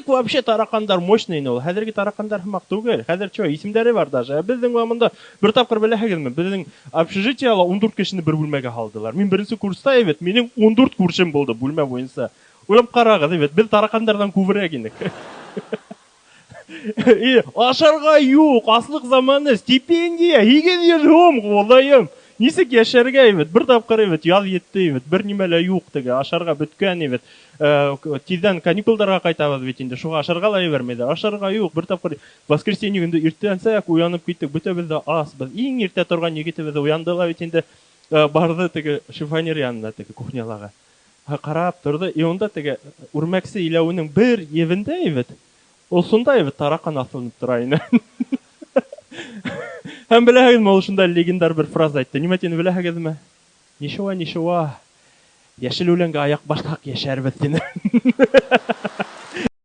Элек вообще тараҡандар мощный ине ул. Хәҙерге тараҡандар һымаҡ түгел. Хәҙер чё, исемдәре бар даже. Ә беҙҙең ваҡытта бер тапҡыр, беләһегеҙме, беҙҙең общежитиела 14 кешене бер бүлмәгә һалдылар. Мин беренсе курста бит, минең 14 күршем булды бүлмә буйынса. Уйлап ҡарағыҙ, бит, беҙ тараҡандарҙан күберәк инек. И ашарға юҡ, аслыҡ заманы, стипендия 800 һум, Хоҙайым. Нисек йәшәргә бит? Бер тапҡыр бит, яҙ етте бит, бер нимә лә юҡ теге, ашарға бөткән бит. Тиҙҙән каникулдарға ҡайтабыҙ бит инде, шуға ашарға ла ебәрмәйҙәр. Ашарға юҡ, бер тапҡыр воскресенье көндө иртәнсәк уянып киттек, бөтәбеҙ ҙә асбыҙ. Иң иртә торған егетебеҙ уянды ла бит инде, барҙы теге шифоньер янына, теге кухнялағы. Ҡарап торҙо, и унда теге үрмәксе иләүенең бер ебендә бит, осонда бит тараҡан аҫылынып тора ине. Һәм беләһегеҙме, ул шунда легендар бер фраза әйтте. Нимә тине, беләһегеҙме? «Ничего, ничего, йәшел үләнгә аяҡ баҫһаҡ, йәшәрбеҙ», — тине.